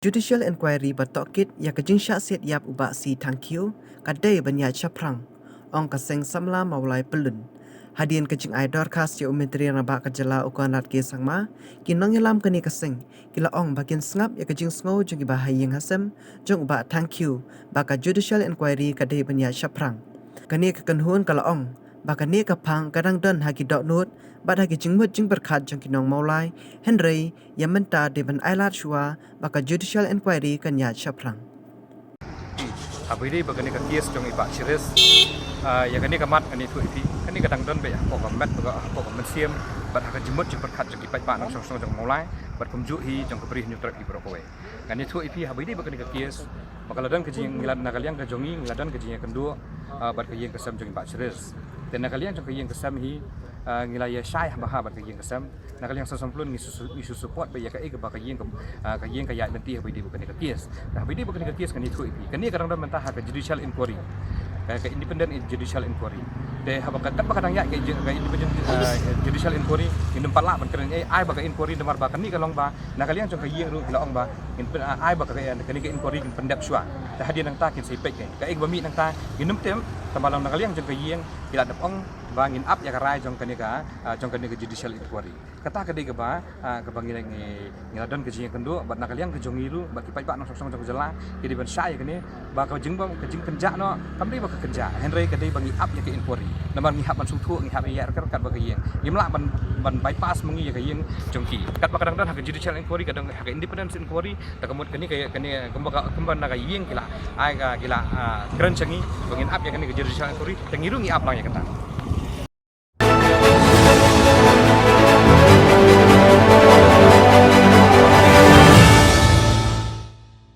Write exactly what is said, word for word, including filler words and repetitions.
Judicial Inquiry ba tohkit ïa ka jingshah siat ïap u Bah C Thangkhiew ka dei ban ïaid shaphrang, ong ka seng samla Mawlai Pyllun. Hadien ka jingai dorkhas ïa u Myntri Rangbah ka jylla u Conrad K Sangma, ki nongïalam kane ka seng ki la ong ba kin sngap ïa ka jingsngew jong ki bahaïing hasem jong u Bah Thangkhiew ba ka Judicial Inquiry ka dei ban ïaid shaphrang. Kane ka kynhun ka la ong ba kane ka phang ka dang don ha ki dohnud bad ha ki jingmut jingpyrkhat jong ki nong Mawlai, hynrei ïa mynta dei ban ailad shuwa ba ka Judicial Inquiry kan ïaid shaphrang. Haba ïadei bad kane ka case jong i Bah Shiris, ah, ïa kane ka mat ngan ïathuh ïa phi, kane ka dang don beit hapoh ka met, hapoh ka mynsiem bad ha ka jingmut jingpyrkhat jong ki paidbah nongshong shnong jong Mawlai bad kumjuh hi jong ka Bri Hynñiewtrep hi baroh kawei. Ngan ïathuh ïa phi haba ïadei bad kane ka case ba ka la don ka jing, ngi la, na ka liang ka jong ngi ngi la don ka jingïakynduh, ah, bad ka ïing ka sem jong i Bah Shiris. Te na ka liang jong ka ïing ka sem hi, ah, ngi la ïashai ha bha bad ka ïing ka sem. Na ka liang Seng Samla Pyllun ngi shu, ngi shu support beit ïa kaei kaba ka ïing ka, ah, ka ïing ka ïaid lynti haba ïadei bad kane ka case. Te haba ïadei bad kane ka case ngan ïathuh ïa phi, kane ka dang don mynta ha ka Judicial Inquiry, ka, ka Independent Judicial Inquiry. Te haba ka, katba ka dang ïaid ka, ka Independent, ah, Judicial Inquiry, ngin ym pat lah ban kren ei, ai ba ka inquiry, namar ba kane ka long ba na ka liang jong ka ïing ruh ki la ong ba ngin pyn, ah, ai ba ka, kane ka inquiry kin pyndep shuwa. Te hadien nangta kin sa peit, kaei kaba mih nangta ngin ym tip. Tangba na ka liang jong ka ïing ki la dep ong ba ngin ap ïa ka rai jong kane ka, ah, jong kane ka Judicial Inquiry. Kata ka dei kaba, ah, kaba ngi, ngi, ngi la don ka jingïakynduh bad na ka liang ka jong ngi ruh bad ki paidbah nongshong shnong jong ka jylla ki dei ban shai ïa kane, ba ka jingbym, ka jingkynjah noh kam dei ba ka kynjah, hynrei ka dei ba ngi ap ïa ka inquiry. Namar ngi hap ban sngewthuh, ngi hap ïa ïaid ryngkat bad ka ïing, ngim lah ban, ban bypass ma ngi ïa ka ïing jong ki. Katba ka dang don ha ka Judicial Inquiry, ka don ha ka Independent Inquiry, te ka mut kane ka, kane kumba ka, kumba na ka ïing ki la ai ka, ki la, ah, kren sha ngi ba ngin ap ïa kane ka Judicial Inquiry, te ngi ruh ngi ap lang ïa kata.